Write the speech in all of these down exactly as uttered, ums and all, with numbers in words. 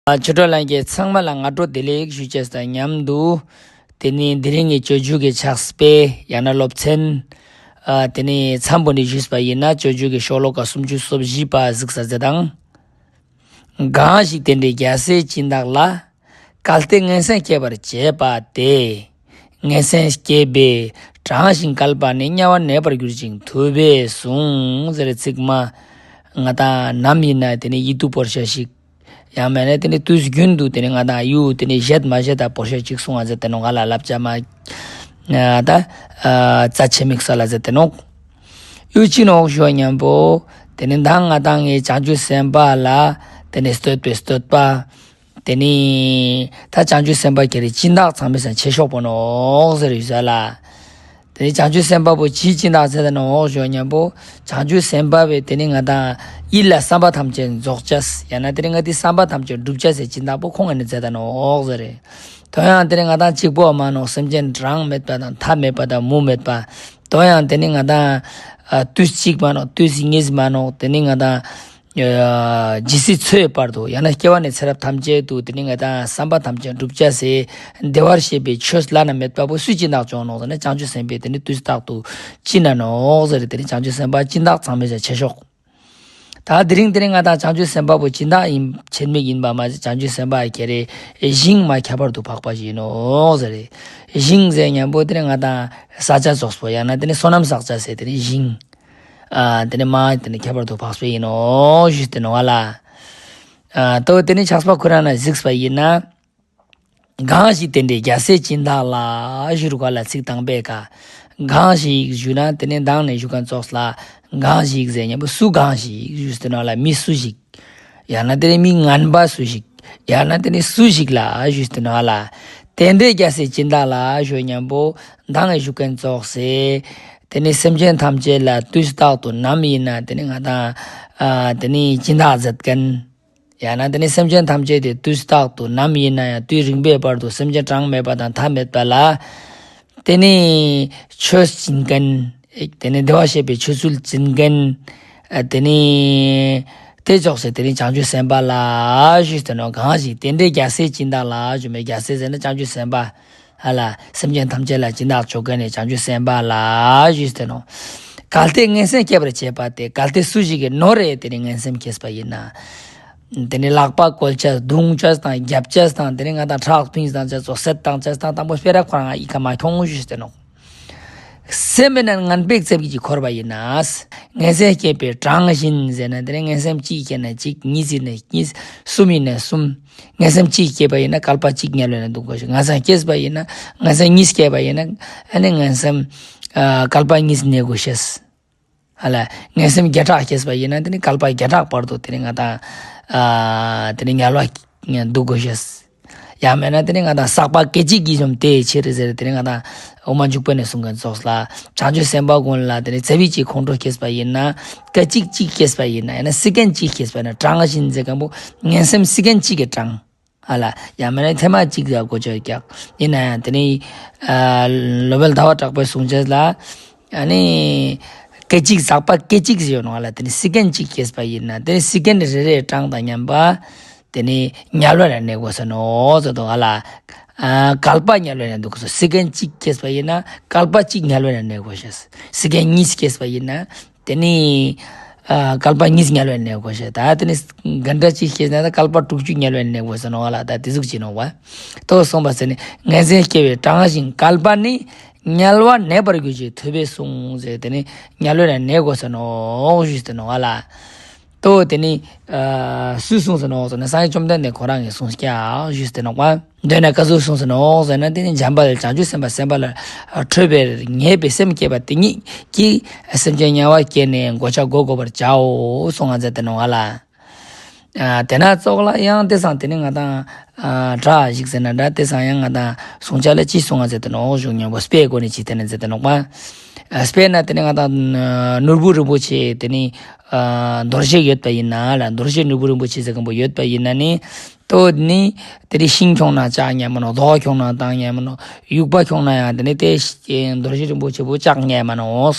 ཨ་ཆོས་གྲོགས་ལྷན་རྒྱས་ཚང་མ་ལ་སྔ་དྲོ་བདེ་ལེགས་ཞུ་ཅེས་དང་མཉམ་དུ། དེ་ནི་དེ་རིང་གི་སྤྱོད་འཇུག་གི་ཕྱག་དཔེ་ཡང་ན་སློབ་ཚན། ཨ་དེ་ནི་མཚམས་པོ་ནས་ཞུས་པ་ཡིན་ན་སྤྱོད་འཇུག་གི་ཤོ་ལོ་ཀ་སུམ་ཅུ་སོ་བཞི་པ་གཟིགས་ས་མཛད་དང་། གང་ཞིག་དེ་འདྲའི་རྒྱལ་སྲས་སྦྱིན་བདག་ལ། གལ་ཏེ་ངན་སེམས་སྐྱེད་པར་བྱེད་པ་དེ། ངན་སེམས་སྐྱེས་པས་དྲང་ཞིང་བཀལ་པ་ནི་དམྱལ་བར་གནས་པར་འགྱུར་ཞིང་ཐུབ་པས་གསུངས་ཟེར་ཚིག་མ། ང་དང་ནམ་ཡིན་ན་དེ་ནི་ཡིད་དུ་བོར་ཤེས་ཤིག་ཡང་མེད་ན་དེ་ནི་དུས་རྒྱུན་དུ་དེ་ནི་ང་དང་ཡུལ་དེ་ནི་བཞེད་མ་བཞེད་ད་བོར་ཤེས་ཅིག་གསུང་བ་མཛད་དེ་ནོག་ང་ལ་བསླབ་བྱ་མ། ད་རྩ་ཆེ་མིག་ས་ལ་མཛད་དེ་ནོག་ཡུལ་ཅི་ནོག་ཞུ་བ་མཉམ་པོ། དེ་ནི་མདང་ང་དང་ངའི་བྱང་ཆུབ་སེམས་དཔའ་ལ་དེ་ནི་བསྟོད་པའི་བསྟོད་པ། དེ་ནི་ད་བྱང་ཆུབ་སེམས་དཔའ་ཁྱེད་རི་སྦྱིན་བདག་ཚང་མའི་སང་ཆེ་ཤོས་པོ་ནོག་ཟེར་ཡོད་ས་ལ། དེ་ནི་བྱང་ཆུབ་སེམས་དཔའ་པོ་ཅིའི་སྦྱིན་བདག་ཟེར་ད་ནོག་ཞུ་བ་མཉམ་པོ། བྱང་ཆུབ་སེམས་དཔའ་བས་དེ་ནི་ང་དང་ཡིད་ལ་བསམ་པ་ཐམས་ཅད་རྫོགས་ཅེས་ཡང་ན་དེ་ནི་ང་དེ་བསམ་པ་ཐམས་ཅད་འགྲུབ་ཅེས་སི་སྦྱིན་བདག་པོ་ཁོང་ངི་ནི་མཛད་ད་ནོག་ཟེར་རེ། དོ་ཡང་དེ་ནི་ང་དང་གཅིག་པོ་མ་ནོག་སེམས་ཅན་གྲངས་མེད་པ་དང་མཐའ་མེད་པ་དང་མུ་མེད་པ། དོ་ཡང་དེ་ནི་ང་དང་ཨ་དུས་གཅིག་མ་ནོག་དུས་གཉིས་མ་ནོག་དེ་ནི་ང་དང་ཨ་ཇི་སྲིད་འཚོའི་བར་དུ་ཡང་ན་སྐྱེ་བ་ནས་ཚེ་རབས་ཐམས་ཅད་དུ་དེ་ནི་ང་དང་བསམ་པ་ཐམས་ཅད་འགྲུབ་ཅེས་སི་བདེ་བར་གཤེགས་པའི་ཆོས་བླ་ན་མེད་པ་པོ་སུས་སྦྱིན་བདག་ཅོ་ནོག་ཟེར་ན་བྱང་ཆུབ་སེམས་དཔའི་དེ་ནི་དུས་རྟག་ཏུ་སྦྱིན་ན་ནོག་ཟེར་རེ། དེ་ནི་བྱང་ཆུབ་སེམས་དཔའ་སྦྱིན་བདག་ཚང་མའི་སང་ཆེ་ཤོས། ད་དེ་རིང་དེ་རིང་ང་དང་བྱང་ཆུབ་སེམས་དཔའ་པོ་སྦྱིན་བདག་ཡིན་ཆེད་དམིགས་ཡིན་པ་མ་ཟད་བྱང་ཆུབ་སེམས་དཔའ་ཁྱེད་རི་ཞིང་མ་ཁྱད་པར་དུ་འཕགས་པ་ཞིག་ཡིན་ནོག་ཟེར་རེ། ཞིང་ཟེར་མཉམ་པོ་དེ་རིང་ང་དང་ས་ཆ་ཙོགས་པོ་ཡང་ན་དེ་ནི་བསོད་ནམས་བསགས་ཅེས་སི་དེ་རིང་ཞིང་། ཨ་དེ་ནི་མ་དེ་ནི་ཁྱད་པར་དུ་འཕགས་པ་ཡིན་ནོག་ཞུས་ཏེ་ནོག་ལ། ཨ་དོ་དེ་ནི་ཕྱག་དཔེ་ཁོ་རང་ན་གཟིགས་པ་ཡིན་ན། གང་ཞིག་དེ་འདྲའི་རྒྱལ་སྲས་སྦྱིན་བདག་ལ་ཞུ་རུ་ག་ལ་ཚིག་དང་པོའི་ཀ། གང་ཞིག་ཞུ་ན་དེ་ནི་མདང་ནས་ཞུ་མཁན་ཙོགས་ལ། གང་ཞིག་ཟེར་མཉམ་པོ་སུ་གང་ཞིག་ཞུས་ཏེ་ནོག་ལ། མི་སུ་ཞིག་ཡང་ན་དེ་ནི་མི་ངན་པ་སུ་ཞིག་ཡང་ན་དེ་ནི་སུ་ཞིག་ལ་ཞུས་ཏེ་ནོག་ལ། དེ་འདྲའི་རྒྱལ་སྲས་སྦྱིན་བདག་ལ་ཞུ་མཉམ་པོ་མདང་ནས་ཞུ་མཁན་ཙོགས་སེ། དེ་ནི་སེམས་ཅན་ཐམས་ཅད་ལ་དུས་རྟག་ཏུ་ནམ་ཡིན་ན་དེ་ནི་ང་དང་ཨ་དེ་ནི་སྦྱིན་བདག་མཛད་མཁན། ཡང་ན་དེ་ནི་སེམས་ཅན་ཐམས་ཅད་དེ་དུས་རྟག་ཏུ་ནམ་ཡིན་ན་ཡང་དུས་རིང་པོའི་བར་དུ་སེམས་ཅན་གྲངས་མེད་པ་དང་མཐའ་མེད་པ་ལ། དེ་ནི་ཆོས་སྦྱིན་མཁན། དེ་ནི་བདེ་བར་གཤེགས་པའི་ཆོས་ཚུལ་སྦྱིན་མཁན། ཨ་དེ་ནི་དེ་ཙོགས་སེ་དེ་ནི་བྱང་ཆུབ་སེམས་དཔའ་ལ་ཞུས་ཏེ་ནོག་གང་ཞིག་དེ་འདྲའི་རྒྱལ་སྲས་སྦྱིན་བདག་ལ་ཞུ་མི་རྒྱལ་སྲས་ཟེར་ན་བྱང་ཆུབ་སེམས་དཔའ། ཧ་ལ། སེམས་ཅན་ཐམས་ཅད་ལ་སྦྱིན་བདག་ཅོ་མཁན་ནི་བྱང་ཆུབ་སེམས་དཔའ་ལ་ཞུས་ཏེ་ནོག་གལ་ཏེ་ངན་སེམས་སྐྱེད་པར་བྱེད་པ་དེ། གལ་ཏེ་སུ་ཞིག་གི་ནོར་རེ་དེ་ནི་ངན་སེམས་སྐྱེས་པ་ཡིན་ན། དེ་ནི་ལག་པ་བཀོལ་ཅེས་རྡུང་ཅེས་དང་རྒྱབ་ཅེས་དང་དེ་ནི་ང་དང་ཁྲག་ཕིངས་དང་ཅེས་ཙོགས་སེད་དང་ཅེས་དང་དང་པོ་སྤེ་ར་ཁོ་རང་ཨི་ཁ་མ་ཁྱོང་ཞུས་ཏེ་ནོག་སེམས་མེད་ན་ངན་པའི་རྩེ་གཅིག་འཁོར་བ་ཡིན་ན། ངན་སེམས་སྐྱེས་པས་དྲང་ཞིང་ཟེར་ན་དེ་ནི་ངན་སེམས་གཅིག་སྐྱེས་ན་གཅིག་གཉིས་ཡིན་ན་གཉིས་གསུམ་ཡིན་ན་གསུམ། ངན་སེམས་གཅིག་སྐྱེས་པ་ཡིན་ན་བསྐལ་པ་གཅིག་དམྱལ་བའི་ནང་འདུག་དགོས་ཤེས། ངན་སེམས་སྐྱེས་པ་ཡིན་ན་ངན་སེམས་གཉིས་སྐྱེས་པ་ཡིན་ན་ཨ་ནི་ངན་སེམས་ཨ་བསྐལ་པ་གཉིས་གནས་དགོས་ཤེས། ཧ་ལ། ངན་སེམས་བརྒྱ་ཕྲག་སྐྱེས་པ་ཡིན་ན་དེ་ནི་བསྐལ་པ་བརྒྱ་ཕྲག་བར་དུ་དེ་ནི་ང་དང་ཨ་དེ་ནི་དམྱལ་བ་འདུག་དགོས་ཤེས། ཡང་མེད་ན་དེ་ནི་ང་དང་བསགས་པ་སྐད་ཅིག་གིས་འཇོམས་ཏེ་ཕྱིར་ཟེར་དེ་ནི་ང་དང་དབུ་མ་འཇུག་པ་ནས་གསུངས་མཁན་ཙོགས་ལ། བྱང་ཆུབ་སེམས་དཔའ་ཀུན་ལ་དེ་ནི་ཙ་པིག་ཅིག་ཁོང་ཁྲོ་སྐྱེས་པ་ཡིན་ན། སྐད་ཅིག་གཅིག་སྐྱེས་པ་ཡིན་ན་ཡང་ན་སེ་ཀན་གཅིག་སྐྱེས་པ་ཡིན་ན་དྲང་ཞིང་ཟེར་མཁན་པོ་ངན་སེམས་སེ་ཀན་གཅིག་གི་དྲང་། ཧ་ལ། ཡང་མེད་ན་ཐེངས་མ་གཅིག་ལ་གོ་ཆོད་ཀྱག་ཡིན་ན་ཡང་དེ་ནི་ཨ་སློབ་དཔོན་ཟླ་བ་གྲགས་པས་གསུངས་ཅེས་ལ། ཨ་ནི་སྐད་ཅིག་བསགས་པ་སྐད་ཅིག་ཟེར་ཡོད་ནོག་ལ། དེ་ནི་སེ་ཀན་གཅིག་སྐྱེས་པ་ཡིན་ན་དེ་ནི་སེ་ཀན་རེ་རེ་གྲངས་དང་མཉམ་པ། དེ་ནི་དམྱལ་བ་ལ་གནས་དགོས་ས་ནོག་ཟེར་དོ་ཧ་ལ། ཨ་བསྐལ་པ་དམྱལ་བ་ལ་གནས་དགོས་ས། སེ་ཀན་གཅིག་སྐྱེས་པ་ཡིན་ན་བསྐལ་པ་གཅིག་དམྱལ་བ་ལ་གནས་དགོས་ཤེས། སེ་ཀན་གཉིས་སྐྱེས་པ་ཡིན་ན་དེ་ནི་ཨ་བསྐལ་པ་གཉིས་དམྱལ་བ་ལ་གནས་དགོས་ཤེས། ད་དེ་ནི་གན་ཌ་གཅིག་སྐྱེས་ན་ད་བསྐལ་པ་དྲུག་ཅུ་དམྱལ་བ་ལ་གནས་དགོས་ས་ནོག་ལ། ད་དེ་ཟུག་ཅིག་ནོག་པ། དོ་གསུངས་པ་ཟེར་ནི་ངན་སེམས་སྐྱེ་བས་དྲང་ཞིང་བསྐལ་པ་ནི། དམྱལ་བར་གནས་པར་གྱུར་ཅིང་ཐུབ་པས་གསུངས་ཟེར་དེ་ནི་དམྱལ་བ་ལ་གནས་དགོས་ས་ནོག་ཞུས་ཏེ་ནོག་ལ། དོ་དེ་ནི་ཨ་སུས་གསུངས་ས་ནོག་ཟེར་ན་སངས་རྒྱས་བཅོམ་ལྡན་འདས་ཁོ་རང་གིས་གསུངས་ཀྱག་ཞུས་ཏེ་ནོག་པ། མདོར་ན་ག་ཟུག་གསུངས་ས་ནོག་ཟེར་ན་དེ་ནི་འཇམ་དཔལ་བྱང་ཆུབ་སེམས་དཔའ་སེམས་དཔའ་ལ་ཁྲོས་པས་ཉེས་པའི་སེམས་བསྐྱེད་པ་དེ་ཉིད་ཀྱིས་སེམས་ཅན་དམྱལ་བར་སྐྱེས་ནས་གོ་ཆ་བགོ་དགོས་པར་བྱའོ་གསུངས་ང་མཛད་དེ་ནོག་ལ། ཨ་དེ་ན་ཙོགས་ལ་ཡང་དེ་སང་དེ་ནི་ང་དང་ཨ་འདྲ་ཞིག་ཟེར་ན་འདྲ། དེ་སང་ཡང་ང་དང་གསུང་ཆ་ལ་ཅི་གསུང་ང་མཛད་དེ་ནོག་ཞུ་མཉམ་པོ་དཔེའི་སྒོ་ནས་ཅི་དེ་ནི་མཛད་དེ་ནོག་པ། ཨ་དཔེར་ན་དེ་ནི་ང་དང་ཨ་ནོར་བུ་རིན་པོ་ཆེ་དེ་ནི་ཨ་རྡོ་རྗེ་ཡོད་པ་ཡིན་ན་ལ། རྡོ་རྗེ་ནོར་བུ་རིན་པོ་ཆེ་ཟེར་མཁན་པོ་ཡོད་པ་ཡིན་ན་ནི། དོ་ནི་དེ་རི་ཤིང་ཁྱོང་ན་ལྕགས་ཉན་མ་ནོག། རྡོ་ཁྱོང་ན་ཐང་ཉན་མ་ནོག། དབྱུག་པ་ཁྱོང་ན་ཡང་དེ་ནི་དེ་རྡོ་རྗེ་རིན་པོ་ཆེ་པོ་ལྕགས་ཉན་མ་ནོག།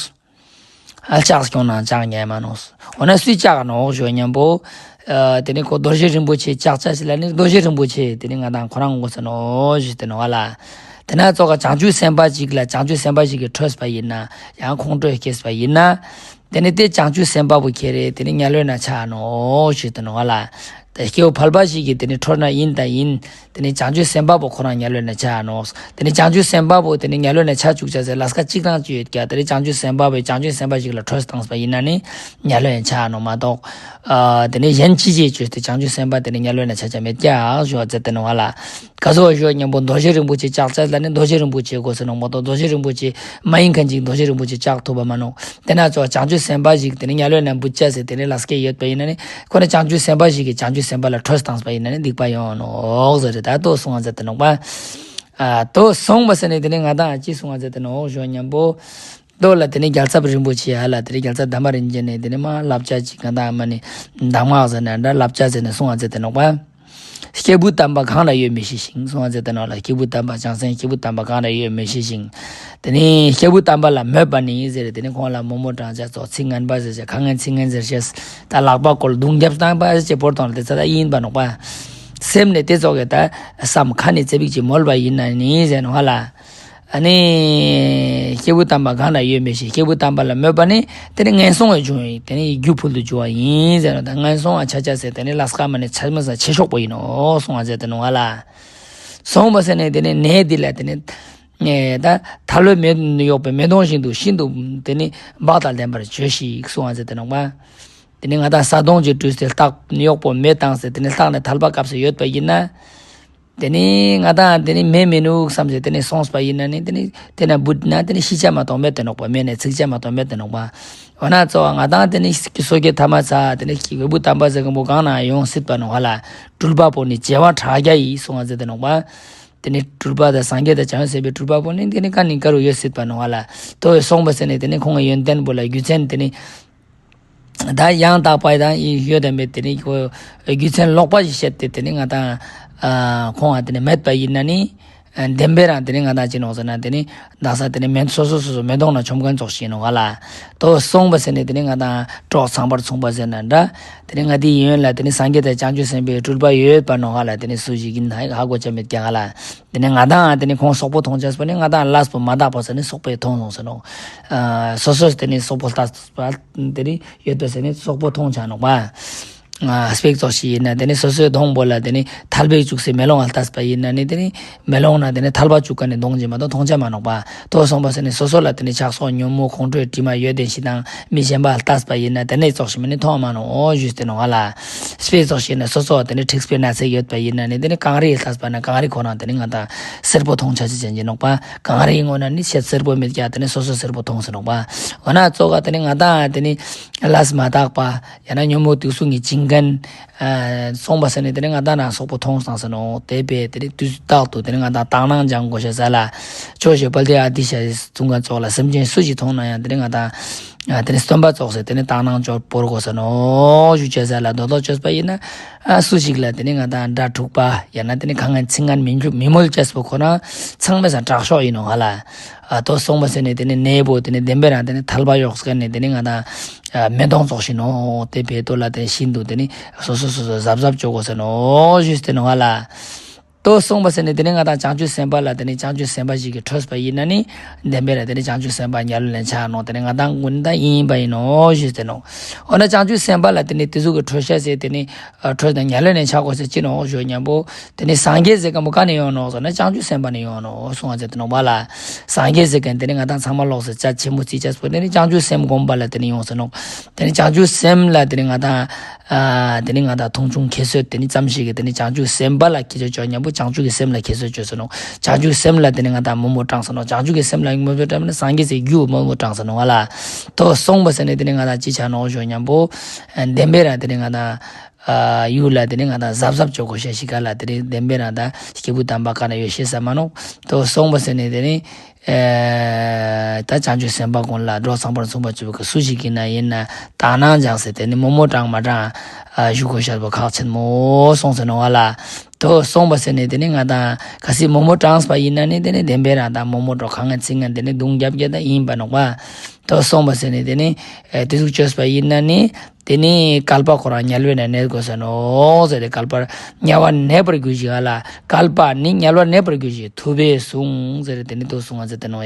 ཨ་ལྕགས་ཁྱོང་ན་ལྕགས་ཉན་མ་ནོག། འོ་ན་སུའི་ལྕགས་ནོག་ཞུ་མཉམ་པོ། ཨ་དེ་ནི་ཁོ་རྡོ་རྗེ་རིན་པོ་ཆེ་ཕྱག་རྒྱ་ཞིག་ལ་ནི་རྡོ་རྗེ་རིན་པོ་ཆེ་དེ་ནི་ང་དང་ཁོ་རང་དགོས་ས་ནོག་ཞུས་ཏེ་ནོག་ལེ། དེ་ན་ཙོགས་ཀ་བྱང་ཆུབ་སེམས་དཔའ་ཞིག་ལ་བྱང་ཆུབ་སེམས་དཔའ་ཞིག་གི་ཁྲོས་པ་ཡིན་ན་ཡང་ཁོང་ཁྲོས་སྐྱེས་པ་ཡིན་ན། དེ་ནི་དེ་བྱང་ཆུབ་སེམས་དཔའ་བོ་ཁྱེར་རེ་དེ་ནི་དམྱལ་བའི་ནང་ཆ་ནོག་ཞུས་ཏེ་ནོག་ལེ། དེ་སྐྱེ་བོ་ཕལ་པ་ཞིག་གིས་དེ་ནི་ཁྲོས་ན་ཡིན་ད་ཡིན། དེ་ནི་བྱང་ཆུབ་སེམས་དཔའ་བོ་ཁོ་རང་དམྱལ་བའི་ནང་ཆ་ནོག། དེ་ནི་བྱང་ཆུབ་སེམས་དཔའ་བོ་དེ་ནི་དམྱལ་བའི་ནང་ཆ་བཅུག་ཆ་ཟེར་ལས་ཀ་གཅིག་རང་ཅི་ཡོད་ཀྱག། དེ་ནི་བྱང་ཆུབ་སེམས་དཔའ་བོས་བྱང་ཆུབ་སེམས་དཔའ་ཞིག་ལ་ཁྲོས་བཏང་པ་ཡིན་ན་ནི་དམྱལ་བའི་ནང་ཆ་ནོག་མ་གཏོགས། ཨ་དེ་ནི་གཞན་ཅི་ཞིག་བཅོས་ཏེ་བྱང་ཆུབ་སེམས་དཔའ་དེ་ནི་དམྱལ་བའི་ནང་ཆ་ཆ་མེད་ཀྱག་ཞུ་བ་ཟེར་ཏེ་ནོག་ལེ། ག་ཟུག་ཞུ་བ་ཉམ་པོ་རྡོ་རྗེ་རིན་པོ་ཆེ་ཕྱག་རྒྱ་ལ་ནི་རྡོ་རྗེ་རིན་པོ་ཆེ་དགོས་ས་ནོག་མ་གཏོགས་རྡོ་རྗེ་རིན་པོ་ཆེ་མ་ཡིན་མཁན་ཅིག་རྡོ་རྗེ་རིན་པོ་ཆེ་ཕྱག་ཐུབ་པ་མ་ནོག། དེ་ན་ཙོགས་བྱང་ཆུབ་སེམས་དཔའ་ཞིག་དེ་ནི་དམྱལ་བའི་ནང་བུད་ཆ་ཟེར་དེ་ནི་ལས་ཀ་ཡོད་པ་ཡིན་ན་ནི་ཁོ་ནི་བྱང་ཆུབ་སེམས་དཔའ་ཞིག་གིས་བྱང་ཆུབ་སེམས་དཔའ་ལ་ཁྲོས་བཏང་པ་ཡིན་ན་ནི་སྡིག་པ་ཡོང་ནོག་ཟེར་རེ་ད་ལྟོ་གསུང་བ་ཟེར་ཏེ་ནོག་པ། ཨ་ལྟོ་གསུངས་པ་ཟེར་ནི་དེ་ནི་ང་དང་ཅི་གསུང་བ་ཟེར་ཏེ་ནོག་ཞུ་བ་ཉམ་པོ། ལྟོ་ལ་དེ་ནི་རྒྱལ་ཚབ་རིན་པོ་ཆེ་ཡ་ལ་དེ་ནི་རྒྱལ་ཚབ་དམ་པ་རིན་ཆེན་ནི་དེ་ནི་མ་བསླབ་བྱ་ཅིག་ག་ད་མ་ནི་གདམས་ངག་ཟེར་ན་འདྲ་བསླབ་བྱ་ཟེར་ནི་གསུང་བ་ཟེར་ཏེ་ནོག་པ། སྐྱེས་བུ་དམ་པ་གང་ན་ཡོད་མི་ཤེས་ཤིང་གསུང་བ་ཟེར་ཏེ་ནོག་ལེ། སྐྱེས་བུ་དམ་པ་བྱང་སེམས་སྐྱེས་བུ་དམ་པ་གང་ན་ཡོད་མི་ཤེས་ཤིང་། དེ་ནི་སྐྱེས་བུ་དམ་པ་ལ་མོས་པ་ནི་ཟེར་དེ་ནི་ཁོང་ལ་མོ་མོ་གྲངས་ཅ་ཙོགས་ཚིག་ངན་པ་ཟེར་ཅ་ཁ་ངན་ཚིག་ངན་ཟེར་ཅས་ད་ལག་པ་བཀོལ་རྡུང་རྒྱབ་བཏང་པ་ཟེར་ཅེ་བོར་དང་ལ་དེ་ཚ་ད་ཡིན་པ་ནོག་པ། སེམས་ནི་དེ་ཙོགས་ཀྱི་ད་བསམ་ཁ་ནི་ཙེ་བིག་ཅིག་མོལ་བ་ཡིན་ན་ནི་ཟེར་ནོག་ལེ། ཨ་ནི་སྐྱེས་བུ་དམ་པ་གང་ན་ཡོད་མི་ཤེས། སྐྱེས་བུ་དམ་པ་ལ་མོས་པ་ནི་དེ་ནི་ངན་སོང་བའི་འབྱུང་བའི་དེ་ནི་རྒྱུ་ཕུལ་དུ་འགྱུར་བ་ཡིན་ཟེར་ནོག། ད་ངན་སོང་ཨ་ཆ་ཆ་ཟེར་དེ་ནི་ལས་ཀ་མ་ནི་ཆ་མ་ས་ཆེ་ཤོག་པོ་ཡིན་ནོག་གསུང་བ་ཟེར་ཏེ་ནོག་ལེ། གསུངས་པ་ཟེར་ནི་དེ་ནི་ནད་འདི་ལ་དེ་ནི་ད་ཐལ་བའི་མེ་གཡོགས་པའི་མེ་དོང་བཞིན་དུ་ཤིན་ཏུ་དེ་ནི་བག་དང་ལྡན་པར་བྱོས་ཤིག་གསུང་བ་ཟེར་ཏེ་ནོག་པ། དེ་ནི་ང་དང་ས་དོང་ཅིག་བྲུས་ཏེ་ལྟག་གཡོགས་པོ་མེ་བཏང་སྟེ་དེ་ནི་ལྟག་ནས་ཐལ་བ་བཀབ་སྟེ་ཡོད་པ་ཡིན་ན། དེ་ནི་ང་དང་དེ་ནི་མེ་མི་ནུག་བསམ་སྟེ་དེ་ནི་སོང་པ་ཡིན་ན་ནི་དེ་ནི་དེ་ན་བུད་ན་དེ་ནི་ཤི་ཆ་མ་གཏོགས་མེད་དེ་ནོག་པ། མེ་ནས་ཚིག་ཆ་མ་གཏོགས་མེད་དེ་ནོག་པ། འོ་ན་གཙོ་བོ་ང་དང་དེ་ནི་སོ་སྐྱེ་ཐ་མ་ཚ་དེ་ནི་སྐྱེས་བུ་དམ་པ་ཟེར་མཁན་པོ་གང་ན་ཡོང་སྲིད་པ་ནོག་ལེ། སྤྲུལ་པ་པོ་ནི་བྱེ་བ་ཕྲག་བརྒྱ་ཡིས་གསུང་བ་ཟེར་ཏེ་ནོག་པ། དེ་ནི་སྤྲུལ་པ་དང་སངས་རྒྱས་དང་བྱང་ཆུབ་སེམས་དཔའི་སྤྲུལ་པ་པོ་ནི་དེ་ནི་ག་ནི་ག་རུ་ཡོད་སྲིད་པ་ནོག་ལེ། ལྟོས་སོང་པ་ཟེར་ནི་དེ་ནི་ཁོང་གི་ཡོན་ཏན་པོ་ལ་རྒྱུ་མཚན་དེ་ནི། ད་ཡང་དག་པ་དང་ཡོད་དམ་མེད་དེ་ནི་ཁོ་རྒྱུ་མཚན་ལོག་པ་ཞིག་བཤད་དེ་དེ་ནི་ང་དང་ཁོང་ང་དེ་ནི་མེད་པ་ཡིན་ན་ནི། བདེན་པའི་རང་དེ་ནི་ང་དང་ཅི་ནོག་ཟེར་ན་དེ་ནི་དག་ས་དེ་ནི་མེ་སོ་སོ་སོ་སོ་མེ་དོང་ན་མཆོང་མཁན་ཙོགས་ཤིག་ནོག་ལེ། ལྟོས་སོང་པ་ཟེར་ནི་དེ་ནི་ང་དང་གྲོགས་ཚངས་པར་མཚུངས་པ་ཟེར་ན་འདྲ། དེ་ནི་ང་དེའི་ཡོན་ལ་དེ་ནི་སངས་རྒྱས་དང་བྱང་ཆུབ་སེམས་དཔའི་སྤྲུལ་པ་ཡོད་པ་ནོག་ལེ། དེ་ནི་སུ་ཞིག་ཡིན་ཧ་གོ་ཆ་མེད་ཀྱག་ལེ། དེ་ནི་ང་དང་དེ་ནི་ཁོང་སོག་པོ་མཐོང་ཆས་པོ་ནི་ང་དང་ལས་པོ་མ་དག་པ་ཟེར་ནི་སོག་པོས་མཐོང་སོང་ཟེར་ནོག། ཨ་སོ་སོས་དེ་ནི་སོག་པོ་ལྟ་བ་དེ་ནི་ཡོད་པ་ཟེར་ནི་སོག་པོ་མཐོང་ཆ་ནོག་པ། ཨ་སྤེག་ཙོགས་ཤིག་ཡིན་ན་དེ་ནི་སོ་སོའི་གདོང་པོ་ལ་དེ་ནི་ཐལ་བས་བཅུག་སའི་མེ་ལོང་ལ་ལྟས་པ་ཡིན་ན་ནི་དེ་ནི་མེ་ལོང་ན་དེ་ནི་ཐལ་བ་བཅུག་མཁན་ནི་གདོང་ཅིག་མ་གཏོགས་མཐོང་ཆ་མ་ནོག་པ། ལྟོས་སོང་པ་ཟེར་ནི་སོ་སོ་ལ་དེ་ནི་ཆགས་སོགས་ཉོན་མོངས་ཁོང་ཁྲོའི་དྲི་མ་ཡོད་དེ་ཞིག་དང་མི་གཞན་པ་ལ་ལྟས་པ་ཡིན་ན་དེ་ནི་ཙོགས་ཤིག་མ་ནི་མཐོང་མ་ནོག་ཞུས་ཏེ་ནོག་ལེ། སྤེ་ཙོགས་ཤིག་ན་སོ་སོ་དེ་ནི་འཁྲིག་པའི་ན་ཚ་ཡོད་པ་ཡིན་ན་ནི་དེ་ནི་གངས་རིའི་ལྟས་པ་ན་གངས་རི་ཁོ་རང་དེ་ནི་ང་དང་སེར་པོ་མཐོང་ཆ་ཅེས་ཅན་གྱི་ནོག་པ། གངས་རིའི་ངོས་ན་ནི་ཤེད་སེར་པོ་མེད་ཀྱག་དེ་ནི་སོ་སོ་སེར་པོ་མཐོང་ཟེར་ནོག་པ། འོ་ན་གཙོ་བོ་དེ་ནི་ང་དང་དེ་ནི་ལས་མ་དག་པ་ཡང་ན་ཉོན་མོངས་དུག་གསུམ་གྱི་བྱིན་མཁན་སོང་པ་ཟེར་ནི་དེ་ནི་ང་དང་ན་སོག་པོ་མཐོང་སང་ཟེར་ནོག། དེ་བས་དེ་ནི་དུས་རྟག་ཏུ་དེ་ནི་ང་དང་དག་སྣང་སྦྱང་དགོས་ཤེས་ལ་ཆོས་ཞུ་བལ་དེ་ཨ་ཏི་ཤ་གསུང་མཁན་ཙོགས་ལ་སེམས་ཅན་སུ་ཞིག་མཐོང་ན་ཡང་དེ་ནི་ང་དང་ཨ་དེ་ནི་སྟོན་པ་ཙོགས་སེ་དེ་ནི་དག་སྣང་ཅོ་བོར་དགོས་ས་ནོག་ཞུ་ཅེས་ལ་མདོ་དོ་ཅོས་པ་ཡིན་ན་ཨ་སུ་ཞིག་ལ་དེ་ནི་ང་དང་དགྲ་འཁྲུག་པ་ཡང་ན་དེ་ནི་ཁ་ངན་ཚིག་ངན་མི་འཇུ་མི་མོལ་ཅེས་པོ་ཁོ་ན་ཚང་མའི་སང་དྲག་ཤོས་ཡིན་ནོག་ལེ། ཨ་ལྟོས་སོང་པ་ཟེར་ནི་དེ་ནི་ནད་པོ་དེ་ནི་བདེན་པའི་རང་དེ་ནི་ཐལ་བ་གཡོགས་མཁན་ནི་དེ་ནི་ང་དང་ཨ་མེ་དོང་ཙོགས་ཤིག་ནོག། དེ་བས་ལྟོས་ལ་དེ་ཤིན་ཏུ་དེ་ནི་སོ་སོ་སོ་སོ་གཟབ་གཟབ་ཅོ་དགོས་ས་ནོག་ཞུས་ཏེ་ནོག་ལེ། ལྟོས་སོང་པ་ཟེར་ནི་དེ་ནི་ང་དང་བྱང་ཆུབ་སེམས་དཔའ་ལ་དེ་ནི་བྱང་ཆུབ་སེམས་དཔའ་ཞིག་གིས་ཁྲོས་པ་ཡིན་ན་ནི་བདེན་པའི་རང་དེ་ནི་བྱང་ཆུབ་སེམས་དཔའ་དམྱལ་བའི་ནང་ཆ་ནོག། དེ་ནི་ང་དང་ཀུན་ད་ཡིན་པ་ཡིན་ནོག་ཞུས་ཏེ་ནོག། འོ་ན་བྱང་ཆུབ་སེམས་དཔའ་ལ་དེ་ནི་དེ་ཟུག་གི་ཁྲོས་ཤ་ཟེར་དེ་ནི་ཨ་ཁྲོས་དང་དམྱལ་བའི་ནང་ཆ་དགོས་ཟེར་ཅི་ནོག་ཞུ་ཉམ་པོ། དེ་ནི་སངས་རྒྱས་ཟེར་མཁན་པོ་ག་ནས་ཡོང་ནོག་ཟེར་ན་བྱང་ཆུབ་སེམས་དཔའ་ནས་ཡོང་ནོག་གསུང་བ་ཟེར་ཏེ་ནོག་པ་ལེ། སངས་རྒྱས་ཟེར་མཁན་དེ་ནི་ང་དང་ཚང་མ་ལོག་སེ་ཅ་ཆེན་མོ་རྩི་ཅེས་པོ་དེ་ནི་བྱང་ཆུབ་སེམས་བསྒོམ་པ་ལ་དེ་ནི་ཡོང་ཟེར་ནོག། དེ་ནི་བྱང་ཆུབ་སེམས་ལ་དེ་ནི་ང་དང་ཨ་དེ་ནི་ང་དང་མཐོང་ཆུང་ཁྱད་གསོད་དེ་ནི་ཙམ་ཞིག་གི་དེ་ནི་བྱང་ཆུབ་སེམས་དཔའ་ལ་ཁྱད་གསོད་ཅོ་ཉམ་པོ་བྱང་ཆུབ་ཀྱི་སེམས་ལ་ཁྱད་གསོད་ཅོ་ཟེར་ནོག། བྱང་ཆུབ་སེམས་ལ་དེ་ནི་ང་དང་མོ་མོ་དྲངས་ཟེར་ནོག། བྱང་ཆུབ་ཀྱི་སེམས་ལ་མོ་མོ་དྲངས་ན་སངས་རྒྱས་སི་རྒྱུ་མོ་མོ་དྲངས་ཟེར་ནོག་པ་ལེ། ལྟོས་སོང་པ་ཟེར་ནི་དེ་ནི་ང་དང་ཅི་ཆ་ནོག་ཞུ་ཉམ་པོ། བདེན་པའི་རང་དེ་ནི་ང་དང་ཨ་ཡུལ་ལ་དེ་ནི་ང་དང་གཟབ་གཟབ་ཅོ་དགོས་ཤེས་ཤིག་ག་ལེ། དེ་ནི་བདེན་པའི་རང་དང་སྐྱེས་བུ་དམ་པ་ག་ན་ཡོད་ཤེས་ས་མ་ནོག། ལྟོས་སོང་པ་ཟེར་ནི་དེ་ནི་ཨ་ད་བྱང་ཆུབ་སེམས་དཔའ་ཀུན་ལ་འགྲོ་ཚངས་པར་མཚུངས་པར་བྱེད་པའི་སུ་ཞིག་ཡིན་ན་ཡིན་ན་དག་སྣང་སྦྱངས་ཟེར་དེ་ནི་མོ་མོ་དྲངས་མ་དྲངས་ཨ་ཞུ་དགོས་ཤེས་པོ་ཁག་ཆེན་མོ་སོང་ཟེར་ནོག་པ་ལེ། ལྟོས་སོང་པ་ཟེར་ནི་དེ་ནི་ང་དང་གལ་སྲིད་མོ་མོ་དྲངས་པ་ཡིན་ན་ནི་དེ་ནི་བདེན་པའི་རང་དང་མོ་མོ་དྲོ་ཁ་ངན་ཚིག་ངན་དེ་ནི་རྡུང་རྒྱབ་རྒྱབ་ད་ཡིན་པ་ནོག་པ། ལྟོས་སོང་པ་ཟེར་ནི་དེ་ནི་ཨ་དེ་ཟུག་ཅོས་པ་ཡིན་ན་ནི། དེ་ནི་བསྐལ་པ་ཁོ་རང་དམྱལ་བའི་ནང་གནས་དགོས་ས་ནོག་ཟེར་ཏེ། བསྐལ་པ་དམྱལ་བར་གནས་པར་གྱུར་ཅིག་ཧ་ལ། བསྐལ་པ་ནི་དམྱལ་བར་གནས་པར་གྱུར་ཅིག་ཐུབ་པས་གསུངས་ཟེར་ཏེ། དེ་ནི་དུ་གསུངས་ཟེར་ཏེ་ནོག།